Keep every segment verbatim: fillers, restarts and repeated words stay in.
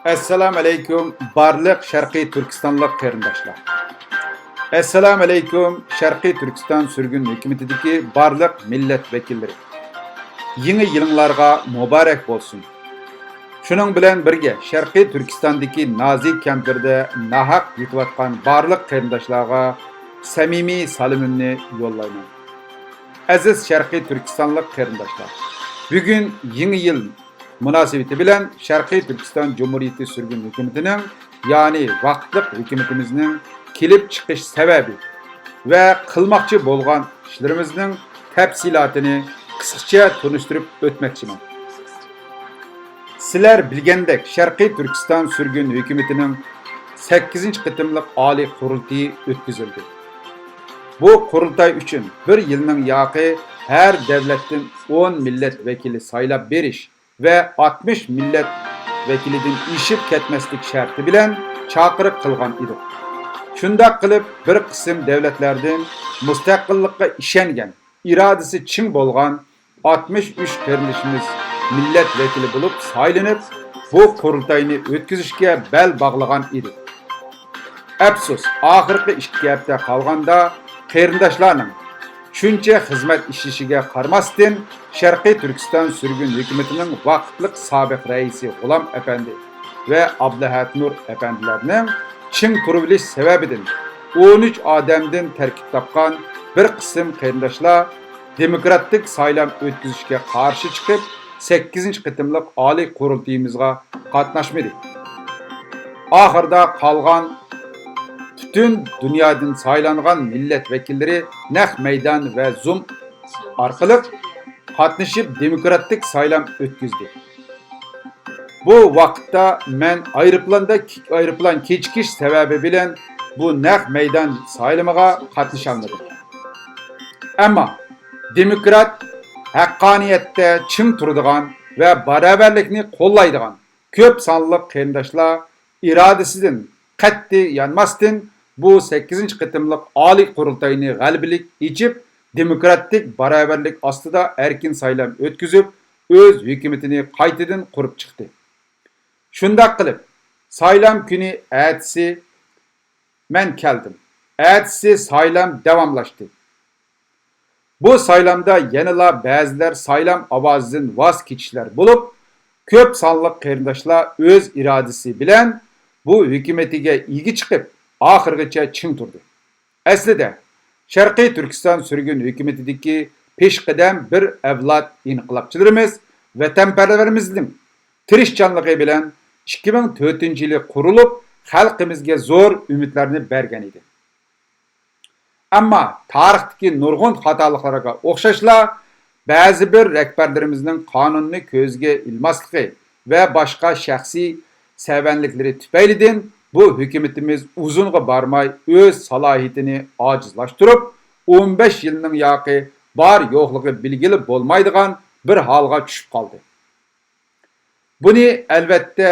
ئەسسالامۇئەلەيكۇم، بارلىق شەرقىي تۈركىستانلىق قېرىنداشلار. ئەسسالامۇئەلەيكۇم، شەرقىي تۈركىستان سۈرگۈن ھۆكۈمىتىدىكى بارلىق مىللەت ۋەكىللىرى. يېڭى يىلىڭلارغا مۇبارەك بولسۇن. شۇنىڭ بىلەن بىرگە، شەرقىي تۈركىستاندىكى نازىك كەنتلىرىدە ناھەق يېتىۋاتقان بارلىق قېرىنداشلارغا سەمىمىي سالىمىمنى يوللايمەن. ئەزىز شەرقىي تۈركىستانلىق قېرىنداشلار، بۈگۈن يېڭى يىل مۇناسىۋىتى بىلەن شەرقىي تۈركىستان جۇمھۇرىيىتى سۈرگۈن ھۆكۈمىتىنىڭ، يەنى ۋاقىتلىق ھۆكۈمىتىمىزنىڭ كېلىپ چىقىش سەۋەبى ۋە قىلماقچى بولغان ئىشلىرىمىزنىڭ تەپسىلاتىنى قىسقىچە تونۇشتۇرۇپ ئۆتمەكچىمەن. سىلەر بىلگەندەك، شەرقىي تۈركىستان سۈرگۈن ھۆكۈمىتىنىڭ سەككىزىنچى قېتىملىق ئالىي قۇرۇلتىيى ئۆتكۈزۈلدى. بۇ قۇرۇلتاي ئۈچۈن بىر يىلنىڭ ياقى ھەر دەۋلەتتىن ئون مىللەت ۋەكىلى سايلاپ بېرىش ۋە ئاتمىش مىللەت ۋەكىلىدىن ئېشىپ كەتمەسلىك شەرتى بىلەن چاقىرىق قىلغان ئىدۇق. شۇنداق قىلىپ، بىر قىسىم دەۋلەتلەردىن مۇستەقىللىققا ئىشەنگەن، ئىرادىسى چىڭ بولغان ئاتمىش ئۈچ قېرىندىشىمىز مىللەت ۋەكىلى بولۇپ سايلىنىپ، بۇ قۇرۇلتاينى ئۆتكۈزۈشكە بەل باغلىغان ئىدى. ئەپسۇس، ئاخىرقى ئىككى ھەپتە قالغاندا قېرىنداشلارنىڭ شۇنچە خىزمەت ئىشلىشىگە قارىماستىن، شەرقىي تۈركىستان سۈرگۈن ھۆكۈمىتىنىڭ ۋاقىتلىق سابىق رەئىسى غۇلام ئەپەندى ۋە ئابلىھەتنۇر ئەپەندىلەرنىڭ چىڭ تۇرۇۋېلىش سەۋەبىدىن، ئون ئۈچ ئادەمدىن تەركىب تاپقان بىر قىسىم قېرىنداشلار دېموكراتىك سايلام ئۆتكۈزۈشكە قارشى چىقىپ، سەككىزىنچى قېتىملىق ئالىي قۇرۇلتىيىمىزغا قاتناشمىدى. ئاخىرىدا قالغان پۈتۈن دۇنيادىن سايلانغان مىللەت ۋەكىللىرى نەق مەيدان ۋە زۇم ئارقىلىق قاتنىشىپ دېموكراتىك سايلام ئۆتكۈزدى. بۇ ۋاقىتتا مەن ئايروپىلاندا، ئايروپىلان كېچىكىش سەۋەبى بىلەن بۇ نەق مەيدان سايلىمىغا قاتنىشالمىدىم. ئەمما دېموكرات، ھەققانىيەتتە چىڭ تۇرىدىغان ۋە باراۋەرلىكنى قوللايدىغان كۆپ سانلىق قېرىنداشلار ئىرادىسىدىن قەتئىي يانماستىن، بۇ سەككىزىنچى قېتىملىق ئالىي قۇرۇلتاينى غەلىبىلىك ئېچىپ، دېموكراتىك باراۋەرلىك ئاستىدا ئەركىن سايلام ئۆتكۈزۈپ، ئۆز ھۆكۈمىتىنى قايتىدىن قۇرۇپ چىقتى. شۇنداق قىلىپ، سايلام كۈنى ئەتىسى مەن كەلدىم. ئەتىسى سايلام داۋاملاشتى. بۇ سايلامدا يەنىلا بەزىلەر سايلام ئاۋازىدىن ۋاز كېچىشلەر بولۇپ، كۆپ سانلىق قېرىنداشلار ئۆز ئىرادىسى بىلەن بۇ ھۆكۈمىتىگە ئىگە چىقىپ، ئاخىرغىچە چىڭ تۇردى. ئەسلىدە، شەرقىي تۈركىستان سۈرگۈن ھۆكۈمىتىدىكى پېشقەدەم بىر ئەۋلاد ئىنقىلابچىلىرىمىز، ۋەتەنپەرۋىرىمىزنىڭ تىرىشچانلىقى بىلەن ئىككى مىڭ تۆتىنچى يىلى قۇرۇلۇپ، خەلقىمىزگە زور ئۈمىدلەرنى بەرگەن ئىدى. ئەمما تارىختىكى نۇرغۇن خاتالىقلارغا ئوخشاشلا، بەزى بىر رەھبەرلىرىمىزنىڭ قانۇننى كۆزگە ئىلماسلىقى ۋە باشقا شەخسىي سەۋەنلىكلىرى تۈپەيلىدىن بۇ ھۆكۈمىتىمىز ئۇزۇنغا بارماي ئۆز سالاھىيىتىنى ئاجىزلاشتۇرۇپ، ئون بەش يىلنىڭ ياقى بار يوقلۇقى بىلگىلى بولمايدىغان بىر ھالغا چۈشۈپ قالدى. بۇنى، ئەلۋەتتە،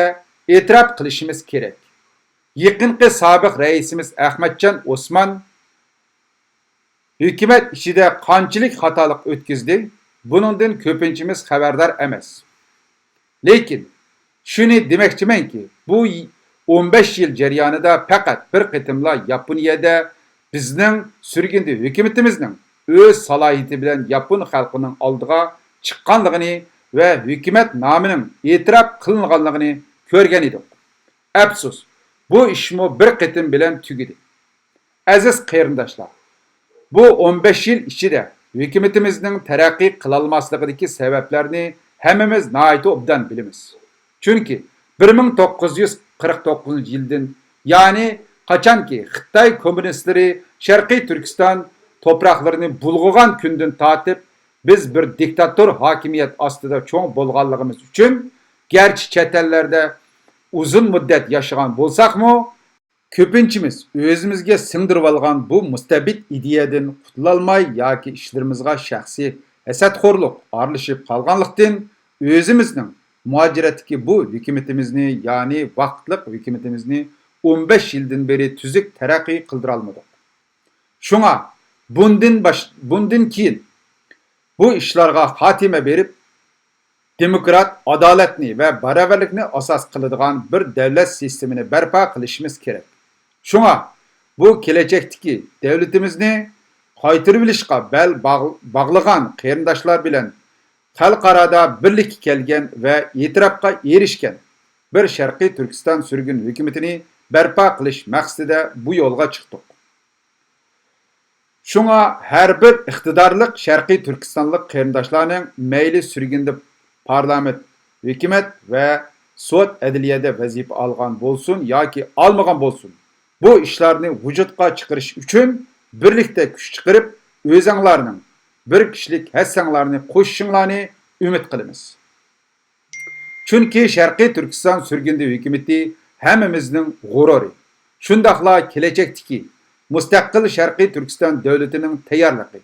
ئېتىراپ قىلىشىمىز كېرەك. يېقىنقى سابىق رەئىسىمىز ئەخمەتجان ئوسمان ھۆكۈمەت ئىچىدە قانچىلىك خاتالىق ئۆتكۈزدى، بۇنىڭدىن كۆپىنچىمىز خەۋەردار ئەمەس. لېكىن، شۇنى دېمەكچىمەنكى، بۇ ئون بەش يىل جەريانىدا پەقەت بىر قېتىملا ياپونىيەدە بىزنىڭ سۈرگۈندە ھۆكۈمىتىمىزنىڭ ئۆز سالاھىيىتى بىلەن ياپون خەلقىنىڭ ئالدىغا چىققانلىقىنى ۋە ھۆكۈمەت نامىنىڭ ئېتىراپ قىلىنغانلىقىنى كۆرگەن ئىدۇق. ئەپسۇس، بۇ ئىشمۇ بىر قېتىم بىلەن تۈگىدى. ئەزىز قېرىنداشلار، بۇ ئون بەش يىل ئىچىدە ھۆكۈمىتىمىزنىڭ تەرەققىي قىلالماسلىقىدىكى سەۋەبلەرنى ھەممىمىز ناھايىتى ئوبدان بىلىمىز. چۈنكى بىر مىڭ توققۇز يۈز قىرىق توققۇزىنچى يىلدىن، يەنى قاچانكى خىتاي كوممۇنىستلىرى شەرقىي تۈركىستان توپراقلىرىنى بۇلغىغان كۈندىن تارتىپ، بىز بىر دىكتاتور ھاكىمىيەت ئاستىدا چوڭ بولغانلىقىمىز ئۈچۈن، گەرچە چەت ئەللەردە ئۇزۇن مۇددەت ياشىغان بولساقمۇ، كۆپىنچىمىز ئۆزىمىزگە سىڭدۈرۈۋالغان بۇ مۇستەبىت ئىدىيەدىن قۇتۇلالماي ياكى ئىشلىرىمىزغا شەخسىي ھەسەتخورلۇق ئارىلىشىپ قالغانلىقتىن، ئۆزىمىزنىڭ مۇھاجىرەتتىكى بۇ ھۆكۈمىتىمىزنى، يەنى ۋاقىتلىق ھۆكۈمىتىمىزنى ئون بەش يىلدىن بېرى تۈزۈك تەرەققىي قىلدۇرالمىدۇق. شۇڭا بۇندىن باش-، بۇندىن كېيىن بۇ ئىشلارغا خاتىمە بېرىپ، دېموكرات، ئادالەتنى ۋە باراۋەرلىكنى ئاساس قىلىدىغان بىر دۆلەت سىستېمىنى بەرپا قىلىشىمىز كېرەك. شۇڭا بۇ كېلەچەكتىكى دۆلىتىمىزنى قايتۇرۇۋېلىشقا بەل باغ-، باغلىغان قېرىنداشلار بىلەن خەلقئارادا بىرلىككە كەلگەن ۋە ئېتىراپقا ئېرىشكەن بىر شەرقىي تۈركىستان سۈرگۈن ھۆكۈمىتىنى بەرپا قىلىش مەقسىتىدە بۇ يولغا چىقتۇق. شۇڭا ھەر بىر ئىقتىدارلىق شەرقىي تۈركىستانلىق قېرىنداشلارنىڭ مەيلى سۈرگۈندە پارلامېنت، ھۆكۈمەت ۋە سوت ئەدلىيەدە ۋەزىپە ئالغان بولسۇن ياكى ئالمىغان بولسۇن، بۇ ئىشلارنى ۋۇجۇدقا چىقىرىش ئۈچۈن بىرلىكتە كۈچ چىقىرىپ، ئۆزەڭلارنىڭ بىر كىشىلىك ھەسسەڭلارنى قوشۇشۇڭلارنى ئۈمىد قىلىمىز. چۈنكى شەرقىي تۈركىستان سۈرگۈندە ھۆكۈمىتى ھەممىمىزنىڭ غۇرۇرى، شۇنداقلا كېلەچەكتىكى مۇستەقىل شەرقىي تۈركىستان دۆلىتىنىڭ تەييارلىقى.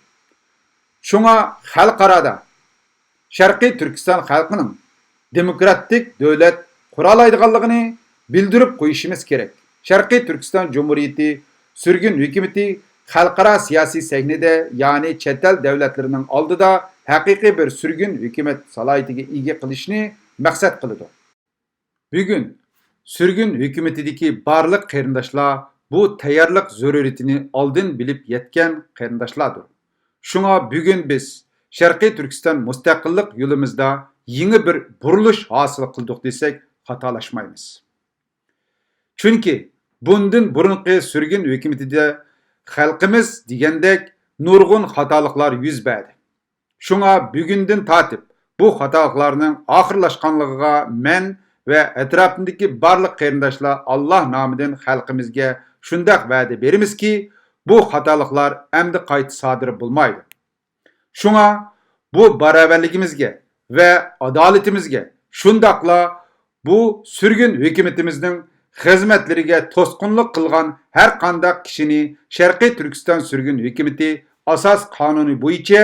شۇڭا خەلقئارادا شەرقىي تۈركىستان خەلقىنىڭ دېموكراتىك دۆلەت قۇرالايدىغانلىقىنى بىلدۈرۈپ قويۇشىمىز كېرەك. شەرقىي تۈركىستان جۇمھۇرىيىتى سۈرگۈن ھۆكۈمىتى خەلقئارا سىياسىي سەھنىدە، يەنى چەت ئەل دۆلەتلىرىنىڭ ئالدىدا ھەقىقىي بىر سۈرگۈن ھۆكۈمەت سالاھىيىتىگە ئىگە قىلىشنى مەقسەت قىلىدۇ. بۈگۈن سۈرگۈن ھۆكۈمىتىدىكى بارلىق قېرىنداشلار بۇ تەييارلىق زۆرۈرىيىتىنى ئالدىن بىلىپ يەتكەن قېرىنداشلاردۇر. شۇڭا بۈگۈن بىز شەرقىي تۈركىستان مۇستەقىللىق يولىمىزدا يېڭى بىر بۇرۇلۇش ھاسىل قىلدۇق دېسەك خاتالاشمايمىز. چۈنكى بۇندىن بۇرۇنقى سۈرگۈن ھۆكۈمىتىدە خەلقىمىز دېگەندەك نۇرغۇن خاتالىقلار يۈز بەردى. شۇڭا بۈگۈندىن تارتىپ بۇ خاتالىقلارنىڭ ئاخىرلاشقانلىقىغا مەن ۋە ئەتراپىمدىكى بارلىق قېرىنداشلار ئاللا نامىدىن خەلقىمىزگە شۇنداق ۋەدە بېرىمىزكى، بۇ خاتالىقلار ئەمدى قايتا سادىر بولمايدۇ. شۇڭا بۇ باراۋەرلىكىمىزگە ۋە ئادالىتىمىزگە، شۇنداقلا بۇ سۈرگۈن ھۆكۈمىتىمىزنىڭ خىزمەتلىرىگە توسقۇنلۇق قىلغان ھەر قانداق كىشىنى شەرقىي تۈركىستان سۈرگۈن ھۆكۈمىتى ئاساسىي قانۇنى بويىچە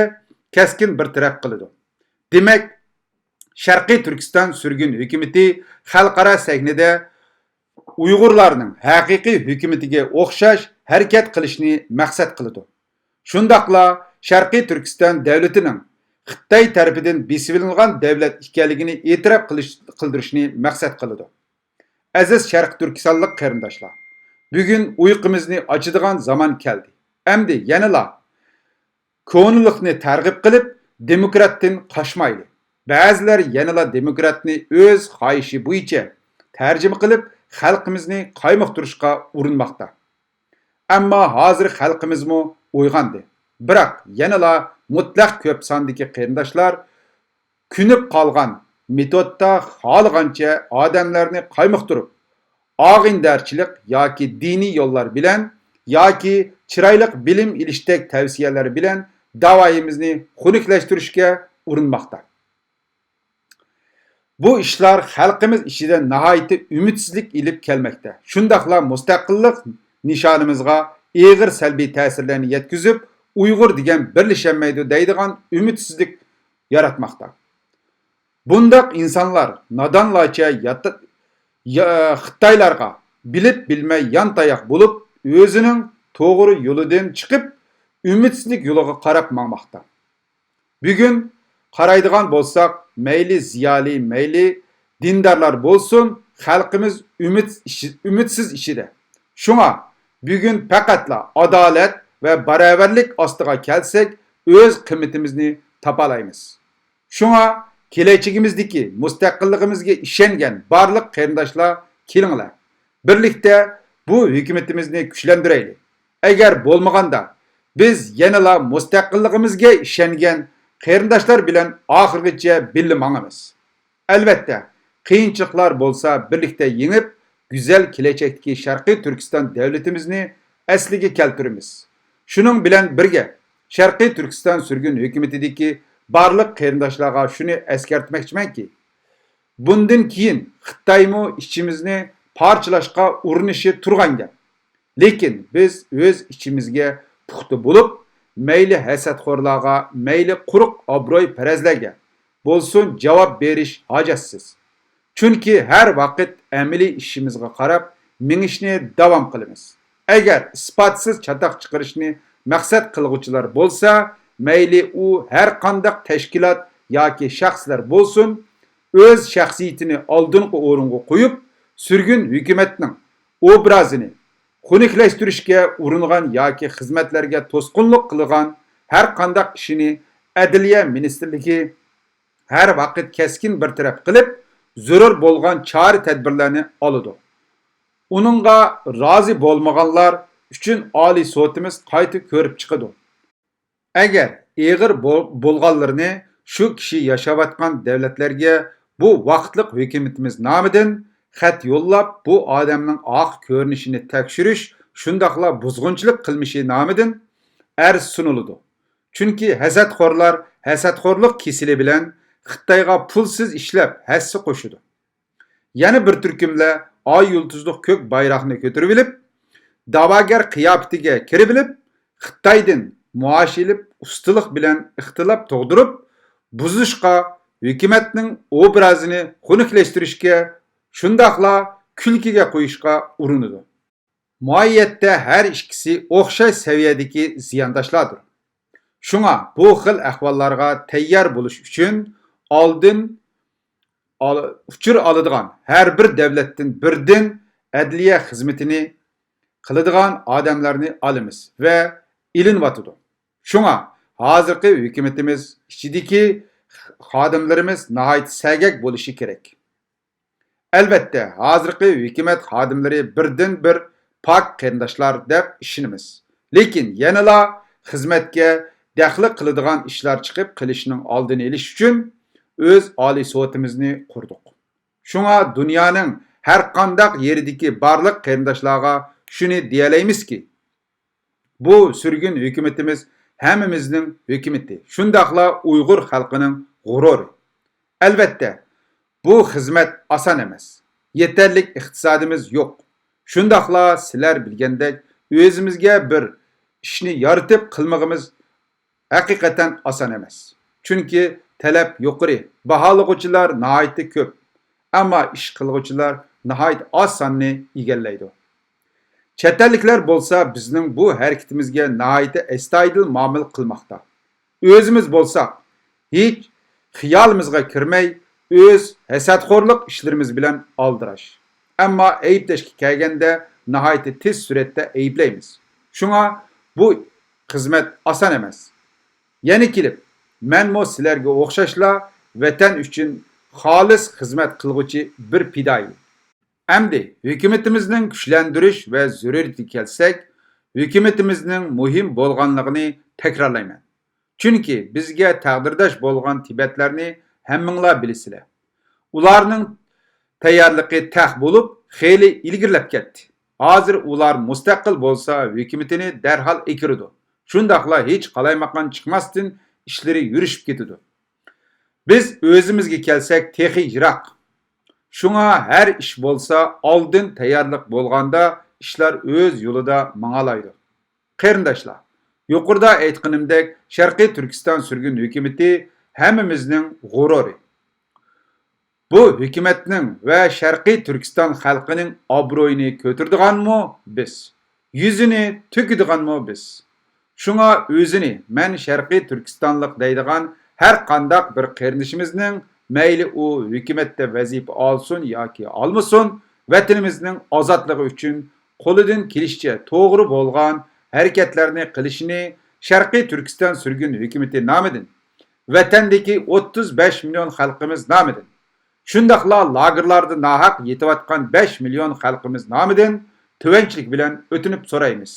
كەسكىن بىر تەرەپ قىلىدۇ. دېمەك، شەرقىي تۈركىستان سۈرگۈن ھۆكۈمىتى خەلقئارا سەھنىدە ئۇيغۇرلارنىڭ ھەقىقىي ھۆكۈمىتىگە ئوخشاش ھەرىكەت قىلىشنى مەقسەت قىلىدۇ. شۇنداقلا شەرقىي تۈركىستان دۆلىتىنىڭ خىتاي تەرىپىدىن بېسىۋېلىنغان دۆلەت ئىكەنلىكىنى ئېتىراپ قىلىش، قىلدۇرۇشنى مەقسەت قىلىدۇ. ئەزىز شەرقىي تۈركىستانلىق قېرىنداشلار، بۈگۈن ئۇيقۇمىزنى ئاچىدىغان زامان كەلدى. ئەمدى يەنىلا كونىلىقنى تەرغىب قىلىپ، دېموكراتتىن قاچمايلى. بەزىلەر يەنىلا دېموكراتنى ئۆز خاھىشى بويىچە تەرجىمە قىلىپ، خەلقىمىزنى قايمۇقتۇرۇشقا ئۇرۇنماقتا. ئەمما ھازىر خەلقىمىزمۇ ئويغاندى. بىراق يەنىلا مۇتلەق كۆپ ساندىكى قېرىنداشلار كۆنۈپ قالغان مېتودتا خالىغانچە ئادەملەرنى قايمۇقتۇرۇپ، ئاغىنىدارچىلىق ياكى دىنىي يوللار بىلەن ياكى چىرايلىق بىلىم ئېلىشتەك تەۋسىيەلەر بىلەن داۋايىمىزنى خۇنۈكلەشتۈرۈشكە ئۇرۇنماقتا. بۇ ئىشلار خەلقىمىز ئىچىدە ناھايىتى ئۈمىدسىزلىك ئېلىپ كەلمەكتە. شۇنداقلا مۇستەقىللىق نىشانىمىزغا ئېغىر سەلبىي تەسىرلەرنى يەتكۈزۈپ، ئۇيغۇر دېگەن بىرلىشەلمەيدۇ دەيدىغان ئۈمىدسىزلىك ياراتماقتا. بۇنداق ئىنسانلار نادانلارچە يات-، يا-، خىتايلارغا بىلىپ بىلمەي يانتاياق بولۇپ، ئۆزىنىڭ توغرا يولىدىن چىقىپ، ئۈمىدسىزلىك يولىغا قاراپ ماڭماقتا. بۈگۈن قارايدىغان بولساق، مەيلى زىيالىي، مەيلى دىندارلار بولسۇن، خەلقىمىز ئۈمىد ئىچى-، ئۈمىدسىز ئىچىدە. شۇڭا بۈگۈن پەقەتلا ئادالەت ۋە باراۋەرلىك ئاستىغا كەلسەك، ئۆز قىممىتىمىزنى تاپالايمىز. شۇڭا كېلەچىكىمىزدىكى مۇستەقىللىقىمىزگە ئىشەنگەن بارلىق قېرىنداشلار كېلىڭلار، بىرلىكتە بۇ ھۆكۈمىتىمىزنى كۈچلەندۈرەيلى. ئەگەر بولمىغاندا، بىز يەنىلا مۇستەقىللىقىمىزگە ئىشەنگەن قېرىنداشلار بىلەن ئاخىرغىچە بىللە ماڭىمىز. ئەلۋەتتە، قىيىنچىلىقلار بولسا بىرلىكتە يېڭىپ، گۈزەل كېلەچەكتىكى شەرقىي تۈركىستان دۆلىتىمىزنى ئەسلىگە كەلتۈرىمىز. شۇنىڭ بىلەن بىرگە، شەرقىي تۈركىستان سۈرگۈن ھۆكۈمىتىدىكى بارلىق قېرىنداشلارغا شۇنى ئەسكەرتمەكچىمەنكى، بۇندىن كېيىن خىتايمۇ ئىچىمىزنى پارچىلاشقا ئۇرۇنۇشى تۇرغان گەپ. لېكىن بىز ئۆز ئىچىمىزگە پۇختا بولۇپ، مەيلى ھەسەتخورلارغا، مەيلى قۇرۇق ئابرۇيپەرەسلەرگە بولسۇن جاۋاب بېرىش ھاجەتسىز. چۈنكى ھەر ۋاقىت ئەمەلىي ئىشىمىزغا قاراپ مېڭىشنى داۋام قىلىمىز. ئەگەر ئىسپاتسىز چاتاق چىقىرىشنى مەقسەت قىلغۇچىلار بولسا، مەيلى ئۇ ھەر قانداق تەشكىلات ياكى شەخسلەر بولسۇن، ئۆز شەخسىيىتىنى ئالدىنقى ئورۇنغا قويۇپ، سۈرگۈن ھۆكۈمەتنىڭ ئوبرازىنى خۇنۈكلەشتۈرۈشكە ئۇرۇنغان ياكى خىزمەتلەرگە توسقۇنلۇق قىلغان ھەر قانداق ئىشىنى ئەدلىيە مىنىستىرلىكى ھەر ۋاقىت كەسكىن بىر تەرەپ قىلىپ، زۆرۈر بولغان چارە-تەدبىرلەرنى ئالىدۇ. ئۇنىڭغا رازى بولمىغانلار ئۈچۈن ئالىي سوتىمىز قايتا كۆرۈپ چىقىدۇ. ئەگەر ئېغىر بول-، بولغانلىرىنى شۇ كىشى ياشاۋاتقان دۆلەتلەرگە بۇ ۋاقىتلىق ھۆكۈمىتىمىز نامىدىن خەت يوللاپ، بۇ ئادەمنىڭ ئارقا كۆرۈنۈشىنى تەكشۈرۈش، شۇنداقلا بۇزغۇنچىلىق قىلمىشى نامىدىن ئەرز سۇنۇلىدۇ. چۈنكى ھەسەتخورلار ھەسەتخورلۇق كېسىلى بىلەن خىتايغا پۇلسىز ئىشلەپ ھەسسە قوشىدۇ. يەنە بىر تۈركۈملەر ئاي يۇلتۇزلۇق كۆك بايراقنى كۆتۈرۈۋېلىپ، دەۋاگەر قىياپىتىگە كىرىۋېلىپ، خىتايدىن مائاش ئېلىپ، ئۇستىلىق بىلەن ئىختىلاپ تۇغدۇرۇپ، بۇزۇشقا، ھۆكۈمەتنىڭ ئوبرازىنى خۇنۈكلەشتۈرۈشكە، شۇنداقلا كۈلكىگە قويۇشقا ئۇرۇنىدۇ. ماھىيەتتە ھەر ئىككىسى ئوخشاش سەۋىيەدىكى زىيانداشلاردۇر. شۇڭا بۇ خىل ئەھۋاللارغا تەييار بولۇش ئۈچۈن ئالدىن ئال-، ئۇچۇر ئالىدىغان ھەر بىر دۆلەتتىن بىردىن ئەدلىيە خىزمىتىنى قىلىدىغان ئادەملەرنى ئالىمىز ۋە ئېلىنىۋاتىدۇ. شۇڭا ھازىرقى ھۆكۈمىتىمىز ئىچىدىكى خادىملىرىمىز ناھايىتى سەگەك بولۇشى كېرەك. ئەلۋەتتە، ھازىرقى ھۆكۈمەت خادىملىرى بىردىنبىر پاك قېرىنداشلار دەپ ئىشىنىمىز. لېكىن يەنىلا خىزمەتكە دەخلى قىلىدىغان ئىشلار چىقىپ قېلىشىنىڭ ئالدىنى ئېلىش ئۈچۈن ئۆز ئالىي سوتىمىزنى قۇردۇق. شۇڭا دۇنيانىڭ ھەر قانداق يېرىدىكى بارلىق قېرىنداشلارغا شۇنى دېيەلەيمىزكى، بۇ سۈرگۈن ھۆكۈمىتىمىز ھەممىمىزنىڭ ھۆكۈمىتى، شۇنداقلا ئۇيغۇر خەلقىنىڭ غۇرۇرى. ئەلۋەتتە، بۇ خىزمەت ئاسان ئەمەس. يېتەرلىك ئىقتىسادىمىز يوق. شۇنداقلا سىلەر بىلگەندەك، ئۆزىمىزگە بىر ئىشنى يارىتىپ قىلمىغىمىز ھەقىقەتەن ئاسان ئەمەس. چۈنكى تەلەپ يۇقىرى، باھالىغۇچىلار ناھايىتى كۆپ، ئەمما ئىش قىلغۇچىلار ناھايىتى ئاز ساننى ئىگىلەيدۇ. چەت ئەللىكلەر بولسا بىزنىڭ بۇ ھەرىكىتىمىزگە ناھايىتى ئەستايىدىل مۇئامىلە قىلماقتا. ئۆزىمىز بولساق، ھېچ خىيالىمىزغا كىرمەي، ئۆز ھەسەتخورلۇق ئىشلىرىمىز بىلەن ئالدىراش. ئەمما ئەيىبلەشكە كەلگەندە، ناھايىتى تېز سۈرئەتتە ئەيىبلەيمىز. شۇڭا بۇ خىزمەت ئاسان ئەمەس. يەنە كېلىپ، مەنمۇ سىلەرگە ئوخشاشلا ۋەتەن ئۈچۈن خالىس خىزمەت قىلغۇچى بىر پىدائىي. ئەمدى ھۆكۈمىتىمىزنىڭ كۈچلەندۈرۈش ۋە زۆرۈرىيىتىگە كەلسەك، ھۆكۈمىتىمىزنىڭ مۇھىم بولغانلىقىنى تەكرارلايمەن. چۈنكى بىزگە تەقدىرداش بولغان تىبەتلەرنى ھەممىڭلار بىلىسىلەر. ئۇلارنىڭ تەييارلىقى تەق بولۇپ، خېلى ئىلگىرىلەپ كەتتى. ھازىر ئۇلار مۇستەقىل بولسا، ھۆكۈمىتىنى دەرھال ئېكىرىدۇ. شۇنداقلا ھېچ قالايمىقان چىقماستىن ئىشلىرى يۈرۈشۈپ كېتىدۇ. بىز ئۆزىمىزگە كەلسەك، تېخى يىراق. شۇڭا ھەر ئىش بولسا، ئالدىن تەييارلىق بولغاندا، ئىشلار ئۆز يولىدا ماڭالايدۇ. قېرىنداشلار، يۇقىرىدا ئېيتقىنىمدەك، شەرقىي تۈركىستان سۈرگۈن ھۆكۈمىتى ھەممىمىزنىڭ غۇرۇرى. بۇ ھۆكۈمەتنىڭ ۋە شەرقىي تۈركىستان خەلقىنىڭ ئابرۇيىنى كۆتۈرىدىغانمۇ بىز؟ يۈزىنى تۆكىدىغانمۇ بىز؟ شۇڭا ئۆزىنى مەن شەرقىي تۈركىستانلىق دەيدىغان ھەر قانداق بىر قېرىندىشىمىزنىڭ، مەيلى ئۇ ھۆكۈمەتتە ۋەزىپە ئالسۇن ياكى ئالمىسۇن، ۋەتىنىمىزنىڭ ئازادلىقى ئۈچۈن قولىدىن كېلىشىچە توغرا بولغان ھەرىكەتلەرنى قىلىشىنى شەرقىي تۈركىستان سۈرگۈن ھۆكۈمىتى نامىدىن، ۋەتەندىكى ئوتتۇز بەش مىليون خەلقىمىز نامىدىن، شۇنداقلا لاگېرلاردا ناھەق يېتىۋاتقان بەش مىليون خەلقىمىز نامىدىن تۆۋەنچىلىك بىلەن ئۆتۈنۈپ سورايمىز.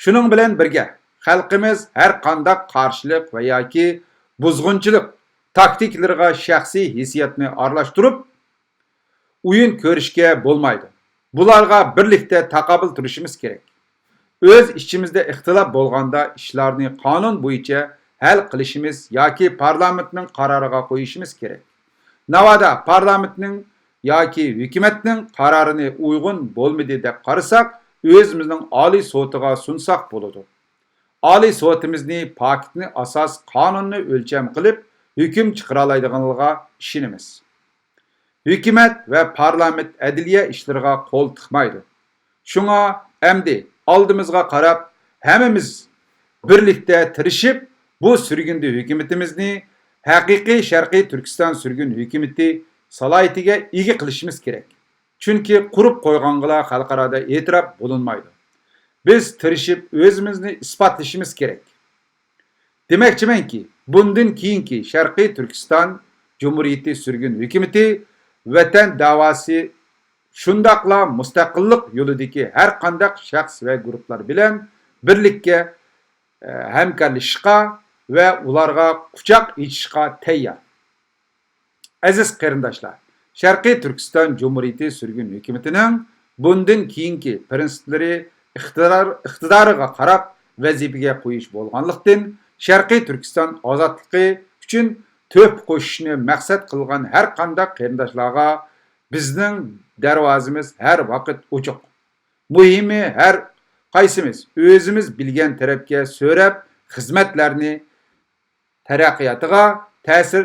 شۇنىڭ بىلەن بىرگە، خەلقىمىز ھەر قانداق قارشىلىق ۋە ياكى بۇزغۇنچىلىق تاكتىكىلىرىغا شەخسىي ھېسسىياتنى ئارىلاشتۇرۇپ، ئويۇن كۆرۈشكە بولمايدۇ. بۇلارغا بىرلىكتە تاقابىل تۇرۇشىمىز كېرەك. ئۆز ئىچىمىزدە ئىختىلاپ بولغاندا، ئىشلارنى قانۇن بويىچە ھەل قىلىشىمىز ياكى پارلامېنتنىڭ قارارىغا قويۇشىمىز كېرەك. ناۋادا پارلامېنتنىڭ ياكى ھۆكۈمەتنىڭ قارارىنى ئۇيغۇن بولمىدى دەپ قارىساق، ئۆزىمىزنىڭ ئالىي سوتىغا سۇنساق بولىدۇ. ئالىي سوتىمىزنى پاكىتنى ئاساس، قانۇننى ئۆلچەم قىلىپ ھۆكۈم چىقىرالايدىغانلىقىغا ئىشىنىمىز. ھۆكۈمەت ۋە پارلامېنت ئەدلىيە ئىشلىرىغا قول تىقمايدۇ. شۇڭا ئەمدى ئالدىمىزغا قاراپ، ھەممىمىز بىرلىكتە تىرىشىپ، بۇ سۈرگۈندە ھۆكۈمىتىمىزنى ھەقىقىي شەرقىي تۈركىستان سۈرگۈن ھۆكۈمىتى سالاھىيىتىگە ئىگە قىلىشىمىز كېرەك. چۈنكى قۇرۇپ قويغانغىلا خەلقئارادا ئېتىراپ بولۇنمايدۇ. بىز تىرىشىپ ئۆزىمىزنى ئىسپاتلىشىمىز كېرەك. دېمەكچىمەنكى، بۇندىن كېيىنكى شەرقىي تۈركىستان جۇمھۇرىيىتى سۈرگۈن ھۆكۈمىتى ۋەتەن داۋاسى شۇنداقلا مۇستەقىللىق يولىدىكى ھەر قانداق شەخس ۋە گۇرۇپپىلار بىلەن بىرلىككە، ئە، ھەمكارلىشىشقا ۋە ئۇلارغا قۇچاق ئېچىشقا تەييار. ئەزىز قېرىنداشلار، شەرقىي تۈركىستان جۇمھۇرىيىتى سۈرگۈن ھۆكۈمىتىنىڭ بۇندىن كېيىنكى پىرىنسىپلىرى ئىقتىدار، ئىقتىدارىغا قاراپ ۋەزىپىگە قويۇش بولغانلىقتىن، شەرقىي تۈركىستان ئازادلىقى ئۈچۈن تۆھپە قوشۇشنى مەقسەت قىلغان ھەر قانداق قېرىنداشلارغا بىزنىڭ دەرۋازىمىز ھەر ۋاقىت ئوچۇق. مۇھىمى، ھەر قايسىمىز ئۆزىمىز بىلگەن تەرەپكە سۆرەپ، خىزمەتلەرنى تەرەققىياتىغا تەسىر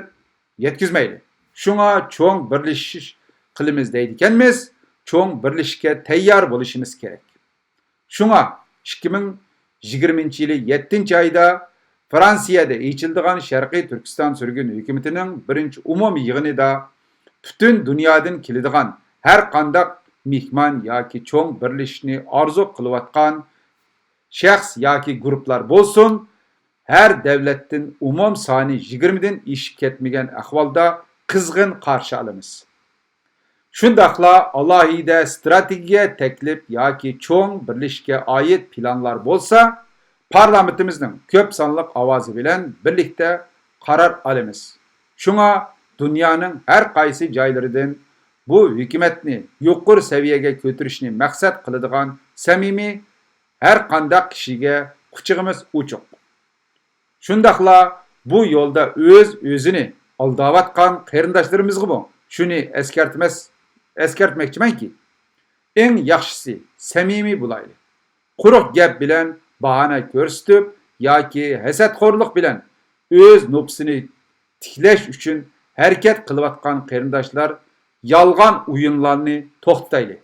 يەتكۈزمەيلى. شۇڭا چوڭ بىرلىشىش قىلىمىز دەيدىكەنمىز، چوڭ بىرلىشىشكە تەييار بولۇشىمىز كېرەك. شۇڭا ئىككى مىڭ يىگىرمىنچى يىلى يەتتىنچى ئايدا فرانسىيەدە ئېچىلىدىغان شەرقىي تۈركىستان سۈرگۈن ھۆكۈمىتىنىڭ بىرىنچى ئومۇمىي يىغىنىدا پۈتۈن دۇنيادىن كېلىدىغان ھەر قانداق مېھمان ياكى چوڭ بىرلىشىشنى ئارزۇ قىلىۋاتقان شەخس ياكى گۇرۇپپىلار بولسۇن، ھەر دۆلەتتىن ئومۇم سانى يىگىرمىدىن ئېشىپ كەتمىگەن ئەھۋالدا قىزغىن قارشى ئالىمىز. شۇنداقلا ئالاھىدە ئىستراتېگىيە تەكلىپ ياكى چوڭ بىرلىشىشكە ئائىت پىلانلار بولسا، پارلامېنتىمىزنىڭ كۆپ سانلىق ئاۋازى بىلەن بىرلىكتە قارار ئالىمىز. شۇڭا دۇنيانىڭ ھەر قايسى جايلىرىدىن بۇ ھۆكۈمەتنى يۇقىرى سەۋىيەگە كۆتۈرۈشنى مەقسەت قىلىدىغان سەمىمىي ھەر قانداق كىشىگە قۇچىقىمىز ئوچۇق. شۇنداقلا بۇ يولدا ئۆز-ئۆزىنى ئالداۋاتقان قېرىنداشلىرىمىزغىمۇ شۇنى ئەسكەرتمەس-، ئەسكەرتمەكچىمەنكى، ئەڭ ياخشىسى سەمىمىي بولايلى. قۇرۇق گەپ بىلەن باھانە كۆرسىتىپ ياكى ھەسەتخورلۇق بىلەن ئۆز نوپۇسىنى تىكلەش ئۈچۈن ھەرىكەت قىلىۋاتقان قېرىنداشلار يالغان ئويۇنلارنى توختىتايلى.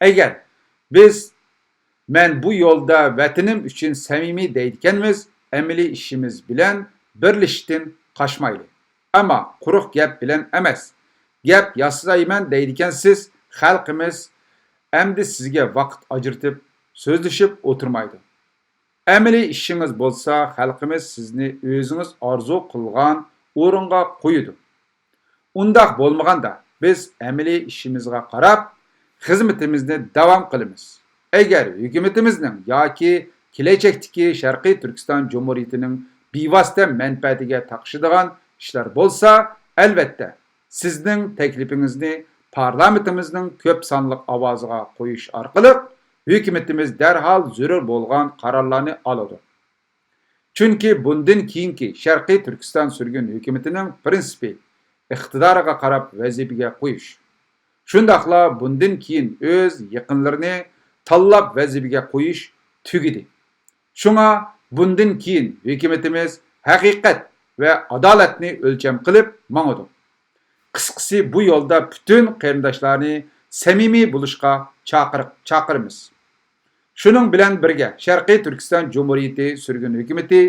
ئەگەر بىز، مەن بۇ يولدا ۋەتىنىم ئۈچۈن سەمىمىي دەيدىكەنمىز، ئەمەلىي ئىشىمىز بىلەن بىرلىشىشتىن قاچمايلى. ئەمما قۇرۇق گەپ بىلەن ئەمەس، گەپ ياسايمەن دەيدىكەنسىز، خەلقىمىز ئەمدى سىزگە ۋاقىت ئاجرىتىپ سۆزلىشىپ ئولتۇرمايدۇ. ئەمەلىي ئىشىڭىز بولسا، خەلقىمىز سىزنى ئۆزىڭىز ئارزۇ قىلغان ئورۇنغا قويىدۇ. ئۇنداق بولمىغاندا، بىز ئەمەلىي ئىشىمىزغا قاراپ، خىزمىتىمىزنى داۋام قىلىمىز. ئەگەر ھۆكۈمىتىمىزنىڭ ياكى كېلەچەكتىكى شەرقىي تۈركىستان جۇمھۇرىيىتىنىڭ بىۋاسىتە مەنپەئەتىگە تاقىشىدىغان ئىشلار بولسا، ئەلۋەتتە، سىزنىڭ تەكلىپىڭىزنى پارلامېنتىمىزنىڭ كۆپ سانلىق ئاۋازىغا قويۇش ئارقىلىق، ھۆكۈمىتىمىز دەرھال زۆرۈر بولغان قارارلارنى ئالىدۇ. چۈنكى بۇندىن كېيىنكى شەرقىي تۈركىستان سۈرگۈن ھۆكۈمىتىنىڭ پىرىنسىپى ئىقتىدارىغا قاراپ ۋەزىپىگە قويۇش. شۇنداقلا بۇندىن كېيىن ئۆز يېقىنلىرىنى تاللاپ ۋەزىپىگە قويۇش تۈگىدى. شۇڭا بۇندىن كېيىن ھۆكۈمىتىمىز ھەقىقەت ۋە ئادالەتنى ئۆلچەم قىلىپ ماڭىدۇ. قىسقىسى، بۇ يولدا پۈتۈن قېرىنداشلارنى سەمىمىي بولۇشقا چاقىر-، چاقىرىمىز. شۇنىڭ بىلەن بىرگە، شەرقىي تۈركىستان جۇمھۇرىيىتى سۈرگۈن ھۆكۈمىتى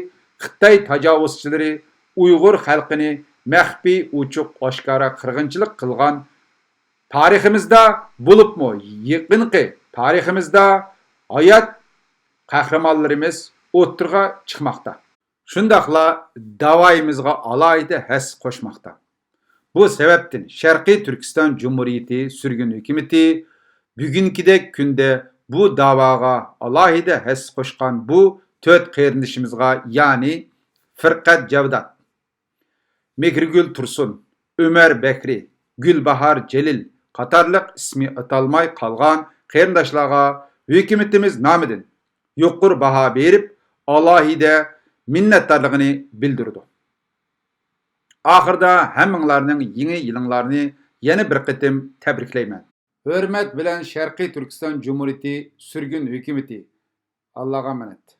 خىتاي تاجاۋۇزچىلىرى ئۇيغۇر خەلقىنى مەخپىي، ئوچۇق، ئاشكارا قىرغىنچىلىق قىلغان تارىخىمىزدا، بولۇپمۇ يېقىنقى تارىخىمىزدا ھايات قەھرىمانلىرىمىز ئوتتۇرىغا چىقماقتا. شۇنداقلا داۋايىمىزغا ئالاھىدە ھەسسە قوشماقتا. بۇ سەۋەبتىن شەرقىي تۈركىستان جۇمھۇرىيىتى سۈرگۈن ھۆكۈمىتى بۈگۈنكىدەك كۈندە بۇ داۋاغا ئالاھىدە ھەسسە قوشقان بۇ تۆت قېرىندىشىمىزغا، يەنى فىرقەت جەۋدات، مېھرىگۈل تۇرسۇن، ئۆمەر بەكرى، گۈلباھار جېلىل قاتارلىق ئىسمى ئاتالماي قالغان قېرىنداشلارغا ھۆكۈمىتىمىز نامىدىن يۇقىرى باھا بېرىپ، ئالاھىدە مىننەتدارلىقىنى بىلدۈرىدۇ. ئاخىرىدا ھەممىڭلارنىڭ يېڭى يىلىڭلارنى يەنە بىر قېتىم تەبرىكلەيمەن. ھۆرمەت بىلەن شەرقىي تۈركىستان جۇمھۇرىيىتى سۈرگۈن ھۆكۈمىتى. ئاللاغا ئامانەت.